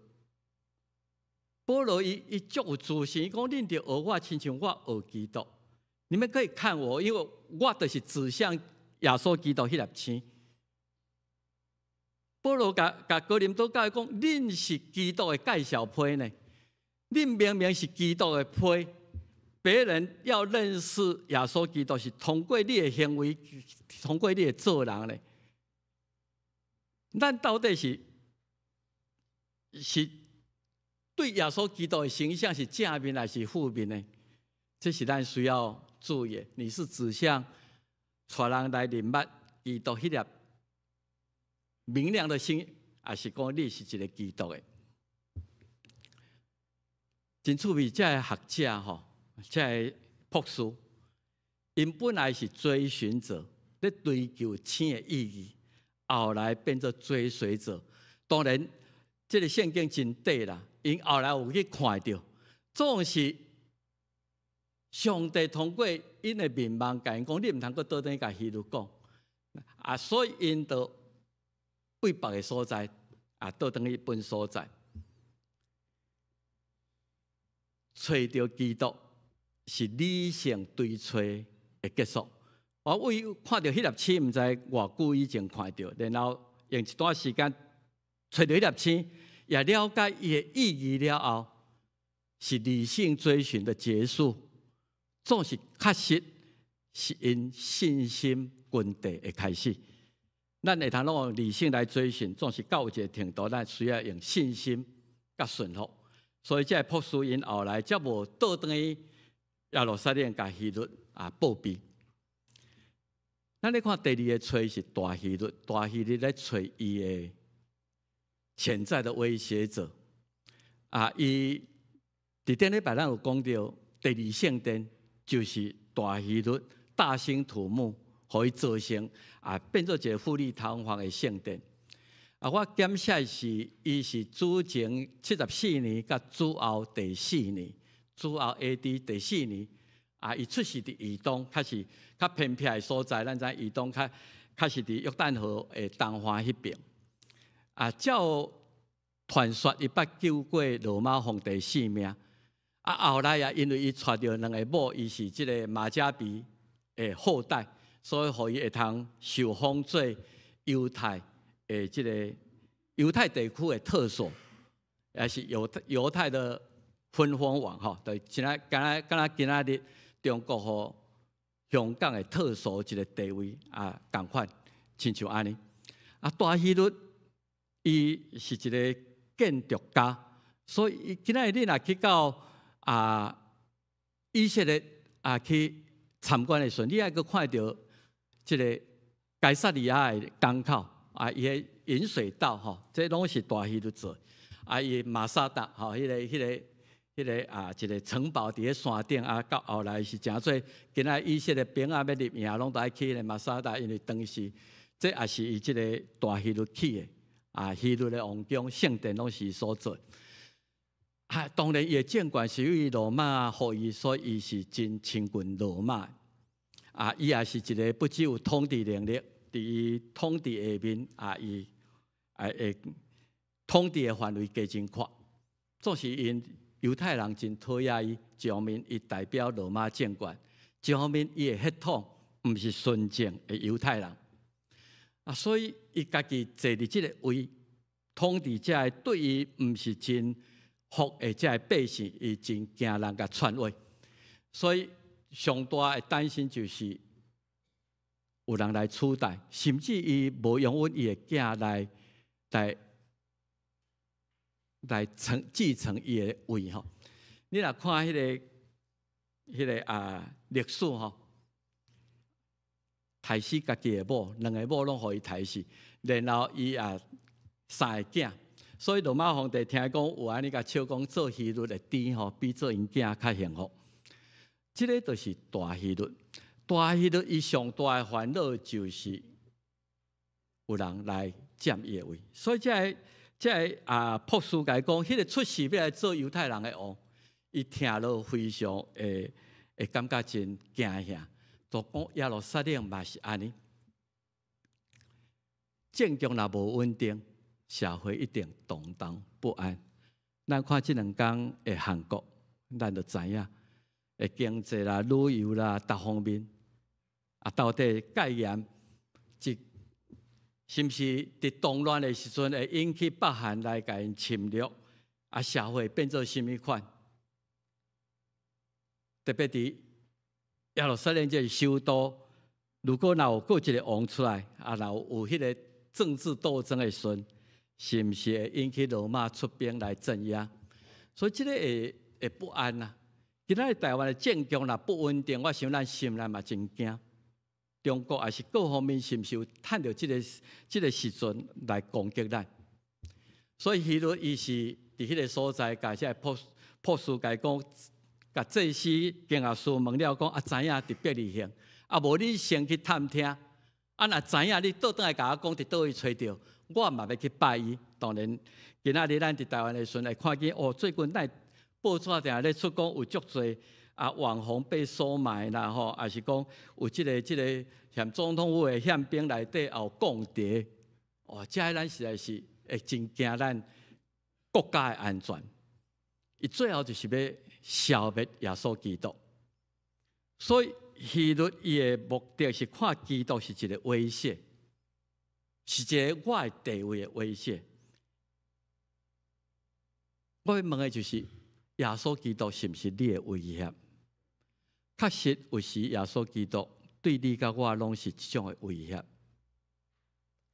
保羅伊足有自信，伊講恁著學我，親像我學基督。你們可以看我，因為我就是指向耶穌基督彼粒星。保羅共共哥林多教會講，恁是基督的介紹批呢？恁明明是基督的批，別人要認識耶穌基督，是通過你的行為，通過你的做人呢？咱到底是對耶穌基督的形象是正面還是負面呢？這是咱需要注意的。你是指向帶人來認捌基督彼粒明亮的星，還是講你是一個基督的？真趣味，這个學者吼，這个博士，𪜶本來是追尋者，咧追求星的意義，後來變做追隨者。當然，這个聖經真短啦，𪜶後來有去看著，總是上帝通過𪜶的面夢，共𪜶講，你毋通閣倒轉去共希律講，啊，所以𪜶就對別个所在，啊，倒轉去本所在，揣著基督是理性追揣的結束。我為看著彼粒星，毋知偌久以前看著，然後用一段時間揣著彼粒星，也了解伊的意義了後，是理性追尋的結束，總是確實是𪜶信心根底的開始。咱會通攏用理性來追尋，總是到有一個程度，咱需要用信心佮順服。所以這個博士𪜶後來才無倒轉去耶路撒冷共希律啊報備。咱咧看第二個揣是大希律，大希律咧揣伊的潛在的威脅者。啊，伊佇頂禮拜咱有講著第二聖殿就是大希律大興土木，予伊造成啊變做一個富麗堂皇的聖殿。啊，我檢視是伊是主前74年，佮主後第四年，主後 A.D. 第四年。啊，伊出世佇以東，較是較偏僻的所在。咱知以東較較是佇約旦河的東岸彼爿。啊，照傳說伊捌救過羅馬皇帝性命。啊，後來也因為伊娶著兩个某，伊是這个馬加比的後代，所以予伊會通受封做猶太的這个猶太地區的特首，也是猶太的分封王吼，就像敢若今仔日中國予香港的特首一个地位啊，仝款，親像按呢。啊，大希律伊是一个建築家，所以今仔日你若去到以色列去參觀的時陣，你猶閣看著這个該撒利亞的港口啊，伊的引水道吼，這攏是大希律做。啊，伊馬薩達吼，彼个一个城堡佇咧山頂啊，到後來是誠濟，今仔以色列兵仔欲入營，攏都愛去彼个馬薩達，因為當時這也是伊這个大希律起的啊，希律的王宮聖殿攏是伊所做。啊，當然伊的政權是為羅馬予伊，所以伊是真親近羅馬。啊，伊也是一个不只有統治能力，佇伊統治下面啊，伊會統治的範圍加真闊。總是𪜶猶太人真討厭伊，一方面伊代表羅馬政權，一方面伊的血統毋是純正的猶太人。啊，所以伊家己坐佇這个位統治這个對伊毋是真服的這个百姓，伊真驚人共篡位，所以上大的擔心就是有人來取代，甚至伊無容允伊的囝來繼承伊的位吼。你若看彼个歷史吼，刣死家己的某，兩个某攏予伊刣死，然後伊也三个囝，所以羅馬皇帝聽講有按呢共笑講做希律的豬吼，比做𪜶囝較幸福。這个就是大希律。大希律伊上大的煩惱就是有人來佔伊的位，所以這个博士共伊講，彼个出世欲來做猶太人的王，伊聽了非常會感覺真驚嚇。就講耶路撒冷嘛是按呢，政局若無穩定，社會一定動盪不安。咱看這兩工的韓國，咱就知影，的經濟啦、旅遊啦，逐方面啊，到底戒嚴，是毋是佇動亂的時陣會引起北韓來共𪜶侵略？啊，社會變做啥物款？特別佇耶路撒冷這个首都，如果若有閣一个王出來，啊，若有彼个政治鬥爭的時陣，是毋是會引起羅馬出兵來鎮壓？所以這个會不安啊！今仔日台灣的政局若不穩定，我想咱心內嘛真驚。中國抑是各方面是毋是有趁著這个時陣來攻擊咱？所以希律伊是佇彼个所在，共這个博士共伊講，共祭司經學士問了講啊，知影佇伯利恆，啊無你先去探聽，啊若知影你倒轉來共我講佇佗位揣著，我嘛欲去拜伊。當然，今仔日咱佇台灣的時陣會看見哦，最近咱報紙定咧出講有足濟網紅被收買啦吼，抑是講有這個嫌總統府的憲兵內底也有共諜，哦，這咱實在是會真驚咱國家的安全。伊最後就是欲消滅耶穌基督，所以希律伊的目的是看基督是一个威脅，是一个我的地位的威脅。我欲問的就是，耶穌基督是毋是你的威脅？確實有時耶穌基督對你佮我攏是這種的威脅。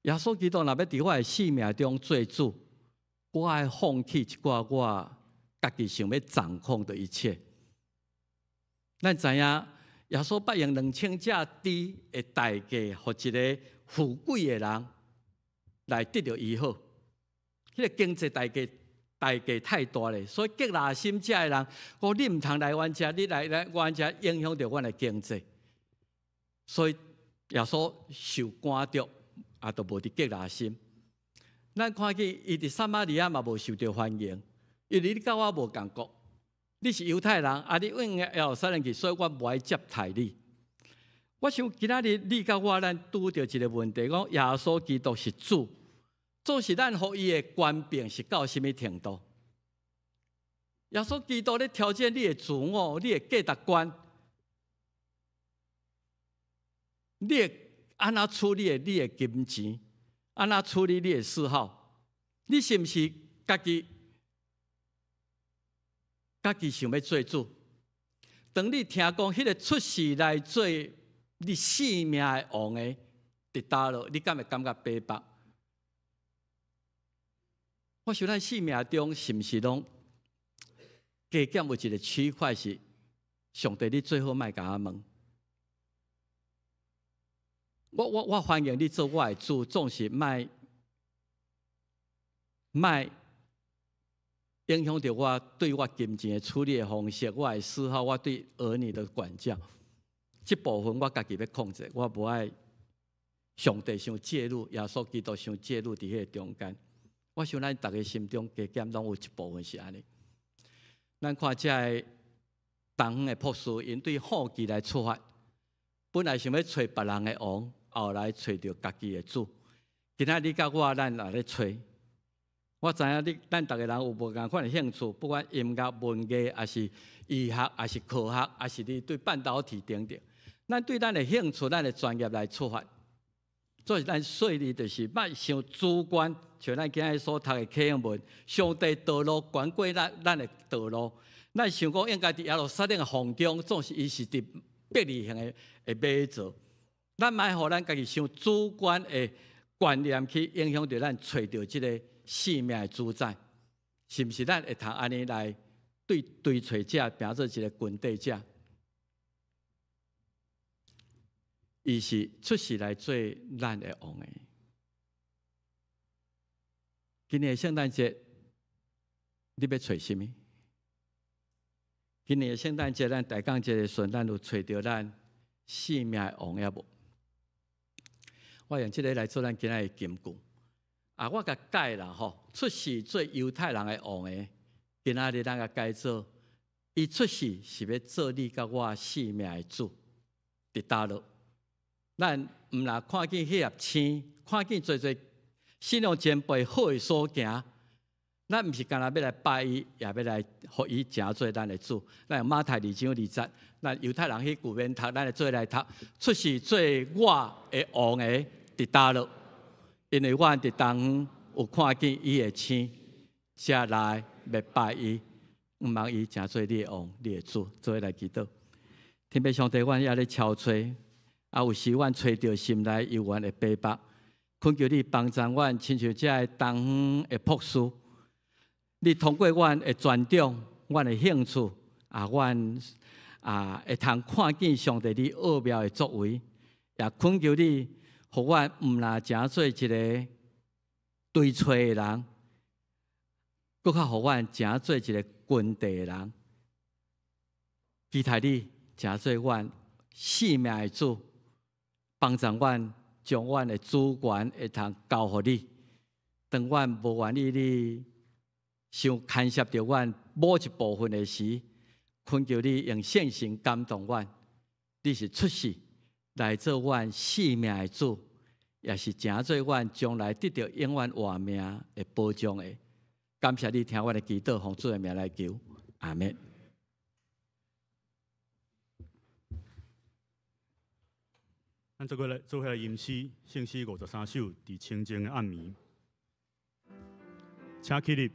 耶穌基督若欲佇我的生命中做主，我愛放棄一寡我家己想欲掌控的一切。咱知影耶穌捌用2000隻豬的代價，予一个富貴的人來得著醫好。彼个經濟代價太大咧，所以革喇心遮的人講你毋通來阮遮，你來阮遮影響著阮的經濟。所以耶穌受趕逐，也都無佇革喇心。咱看見伊佇撒瑪利亞嘛無受著歡迎，因為你佮我無仝國，你是猶太人，啊，你往耶路撒冷去，所以我無愛接待你。我想今仔日你佮我咱拄著一个問題，講耶穌基督是主，總是咱予伊的權柄是到啥物程度？耶穌基督咧挑戰你的自我，你的價值觀。你會按怎處理你的金錢？按怎處理你的嗜好？你是毋是家己想欲做主？當你聽講彼个出世來做你性命的王的佇佗落，你敢會感覺悲哀？我想咱生命中是毋是攏加減有一个區塊是上帝，你最好莫共我問。我歡迎你做我的主，總是莫莫影響著我對我金錢的處理的方式，我的嗜好，我對兒女的管教，這部分我家己欲控制，我無愛上帝傷介入，耶穌基督傷介入佇彼个中間。我想咱逐个心中加減攏有一部分是按呢。咱看這个東方的博士，𪜶對好奇來出發，本來想欲揣別人的王，後來揣著家己的主。今仔你佮我，咱也咧揣。我知影你，咱逐个人有無仝款的興趣，不管音樂、文藝，抑是醫學，抑是科學，抑是你對半導體等等。咱對咱的興趣、咱的專業來出發，所以咱細膩就是莫傷主觀，像咱今日所讀的啟應文，上帝道路懸過咱的道路，咱想講應該佇耶路撒冷的皇宮，總是伊是佇伯利恆的馬槽。咱莫予咱家己傷主觀的觀念去影響著咱揣著這个生命的主宰，是毋是？咱會通按呢來對追揣者變做一个群體者？伊是出世來做咱的王的。今年聖誕節，你欲揣啥物？今年聖誕節，咱大講節的時陣，咱有揣著咱生命的王抑無？我用這个來做咱今仔的金句。啊，我共改啦吼，出世做猶太人的王的，今仔日咱共改做，伊出世是欲做你佮我生命的主，佇佗落？咱毋若看見彼粒星，看見濟濟信仰前輩好的所行，咱毋是干焦欲來拜伊，也欲來予伊成做咱的主。咱用馬太二章二節，咱猶太人彼句免讀，咱會做來讀。出世做我的王的佇佗落？因為阮佇東方有看見伊的星，才來欲拜伊，向望伊成做你的王，你的主，做伙來祈禱。天父上帝，阮也咧敲揣，啊，有時阮揣著心內猶原會悲哀，懇求你幫助阮，親像這个東方的博士，你通過阮的專長、阮的興趣，啊，阮啊會通看見上帝你奧妙的作為，也懇求你，予阮毋若成做一个追揣的人，閣較予阮成做一个跟隨的人。期待你成做阮生命的主，幫助阮將阮的主權會通交予你。當阮無願意你傷牽涉著阮某一部分的時，懇求你用聖神感動阮，你是出世來做阮生命的主，也是成做阮將來得著永遠活命的保障的。感謝你聽阮的祈禱，奉主的名來求，阿們。咱做伙來，做伙來吟詩，聖詩53首，佇清靜的暗暝，請起立。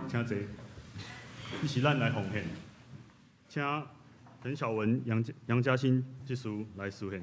請坐。彼時咱來奉獻，請陳小文、楊嘉欣執事來司獻。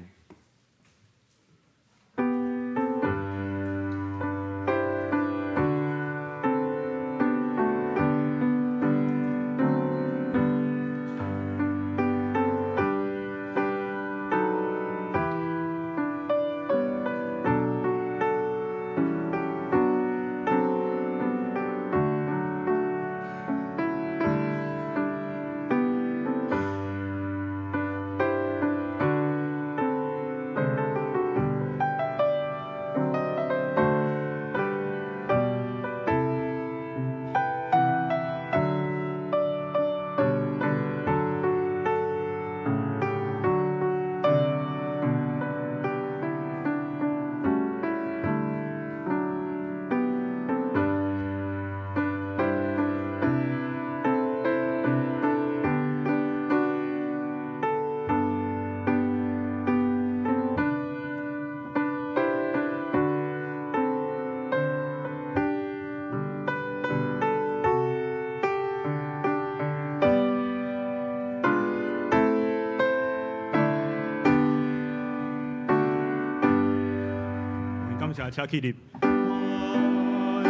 感謝，請起立。我的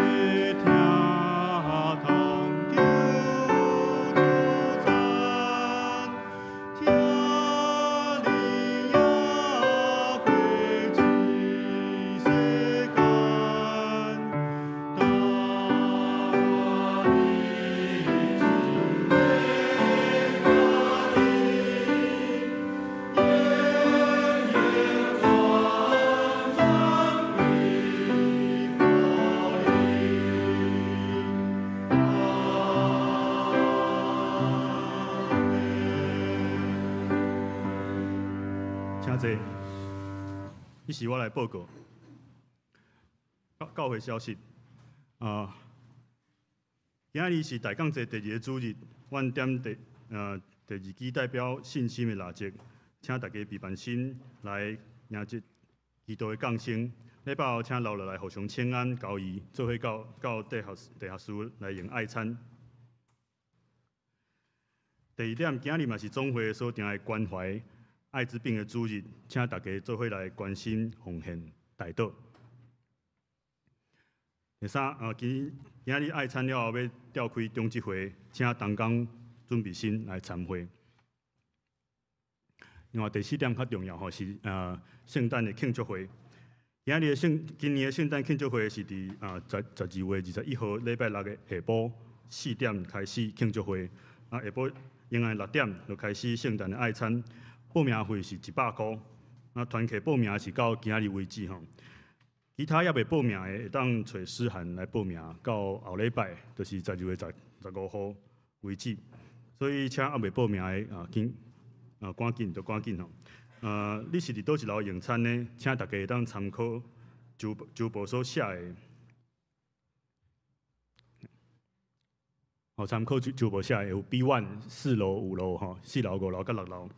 疼痛求主讚，疼你也過這世間，當我你主的請坐。彼時我來報告教會消息。啊，今仔日是大講祭第二個主日，阮點第二支代表信心的蠟燭，請大家備辦心來迎接基督的降生。禮拜後請留落來互相請安交誼，做伙到地下室來用愛餐。第二點，今日嘛是總會所定的關懷愛滋病的主日，請大家做伙來關心、奉獻、代禱。第三，今日愛餐了後欲召開長執會，請同工準備心來參會。另外第四點較重要吼，是聖誕的慶祝會。今年的聖誕慶祝會是佇12月21號禮拜六的下晡4點開始慶祝會，啊下晡應該6點就開始聖誕的愛餐。報名費是100箍，啊團契報名是到今日為止吼。其他猶未報名的，會當揣思涵來報名，到後禮拜，就是12月15號為止。所以請猶未報名的啊，緊啊趕緊就趕緊吼。你是佇佗一樓用餐呢？請大家會當參考周報所寫的，哦，參考周報寫的有 B1 4樓、5樓吼，4樓、5樓佮6樓。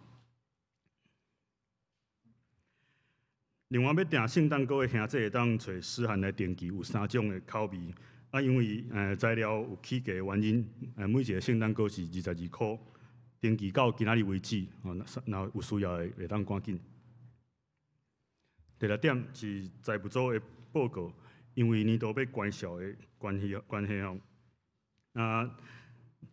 另外，欲訂聖誕糕的兄弟會當揣思涵來登記，有三種的口味。啊，因為材料有起價的原因，每一個聖誕糕是22箍。登記到今仔日為止，哦，若有需要的會當趕緊。第六點是財務組的報告，因為年度欲關銷的關係吼。啊，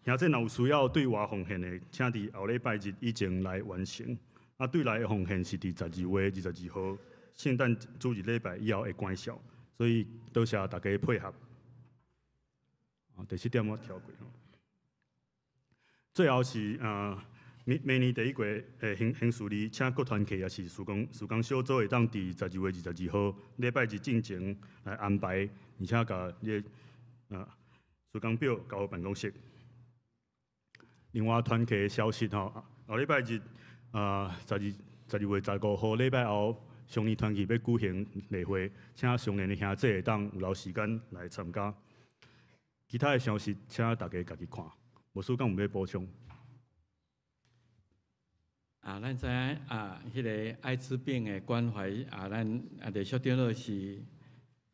兄弟若有需要對外奉獻的，請佇後禮拜日以前來完成。啊，對內的奉獻是佇12月22號聖誕主日禮拜以後會關銷，所以多謝大家配合。第七點我跳過。最後是明年第一季的行事曆，請各團契也是事工小組會當佇12月22號禮拜日進前來安排，而且共你的時間表交予辦公室。另外團契的消息吼，後禮拜日12月15號禮拜後，少年團契欲舉行例會，請少年的兄弟會當有留時間來參加。其他的消息，請大家家己看。牧師敢有欲補充？啊，咱知影啊，彼個艾滋病的關懷啊，咱啊，李小長老是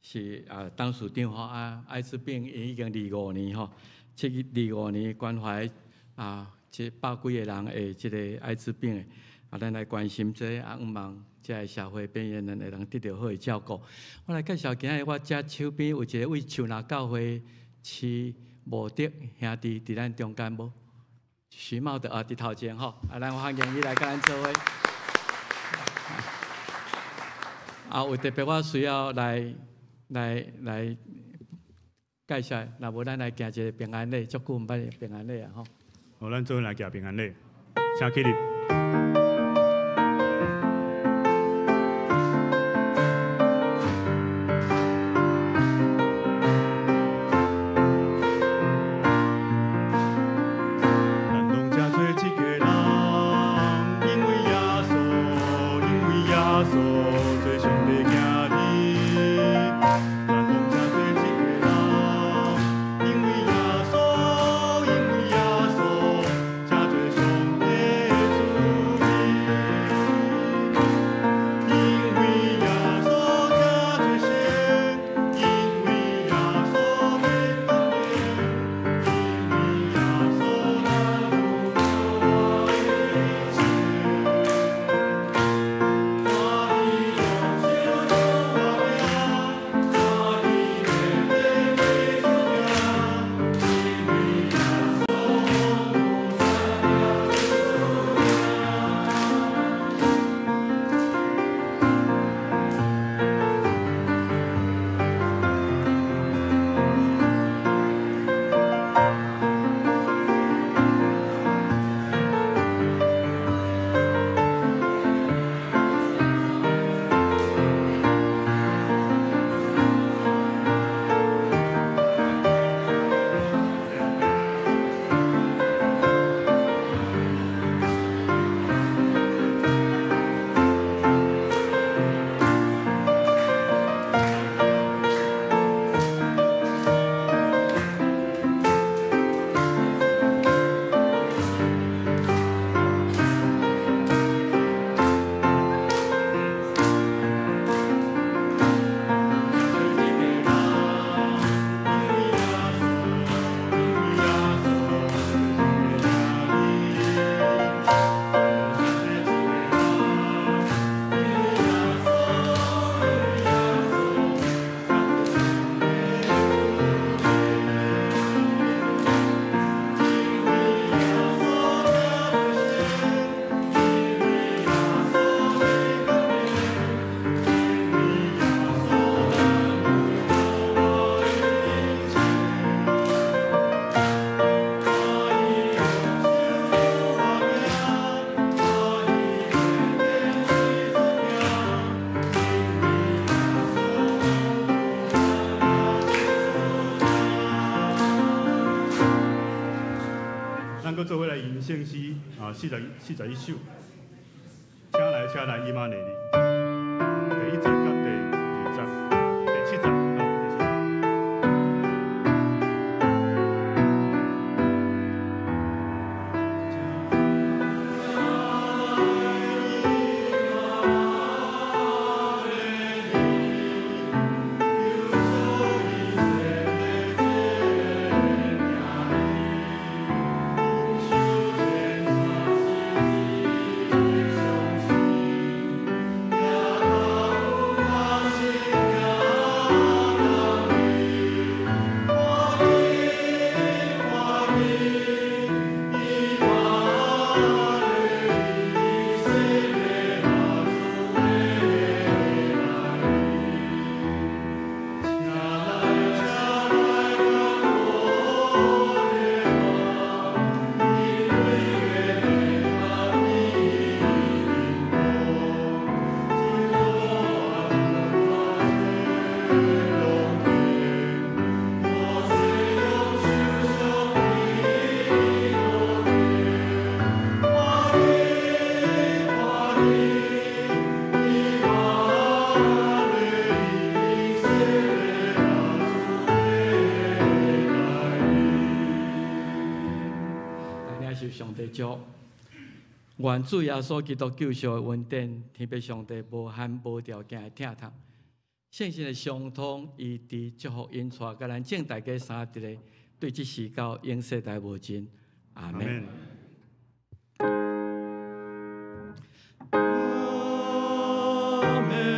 是啊，董事長吼啊，艾滋病已經25年吼，這25年關懷啊，這百幾個人的這個艾滋病的，啊，咱來關心這個，啊，向望這个社會邊緣人會當得著好的照顧。我來介紹今仔日我這手邊有一个位樹林教會徐茂德兄弟佇咱中間無？徐茂德啊，佇頭前吼，啊，咱歡迎伊來佮咱做伙。啊，有特別我需要來介紹，若無咱來行一个平安禮，足久毋捌平安禮啊吼。好，咱做伙來行平安禮，請起立。做伙來吟聖詩啊，41首，請來請來，以馬內利，第一節佮第二節，第七節。願主耶穌基督救贖的恩典，天父上帝無限無條件的疼痛，聖神的相通，醫治、祝福、引帶，佮咱眾大家三佇咧，對這時到永世代無盡。阿門。阿門，阿門，阿門。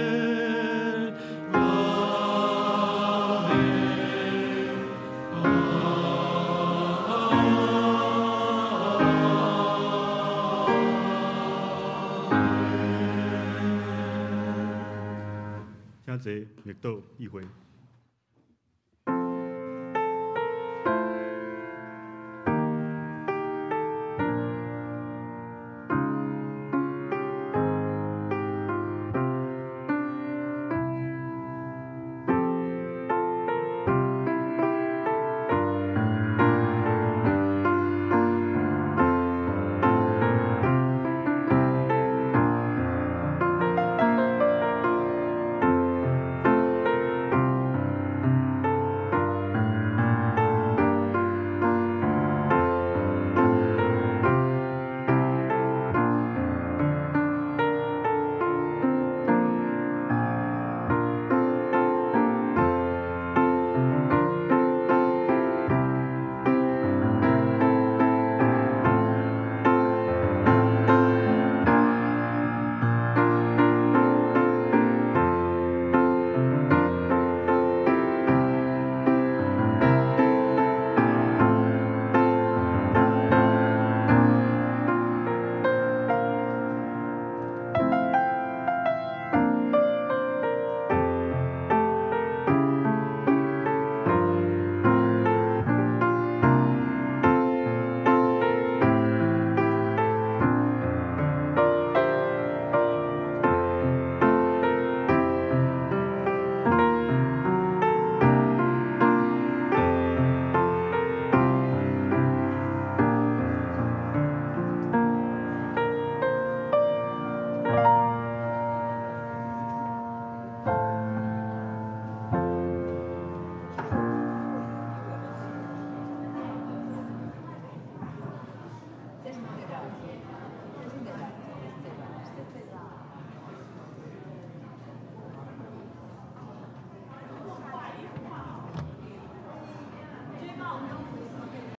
請坐，默禱意會。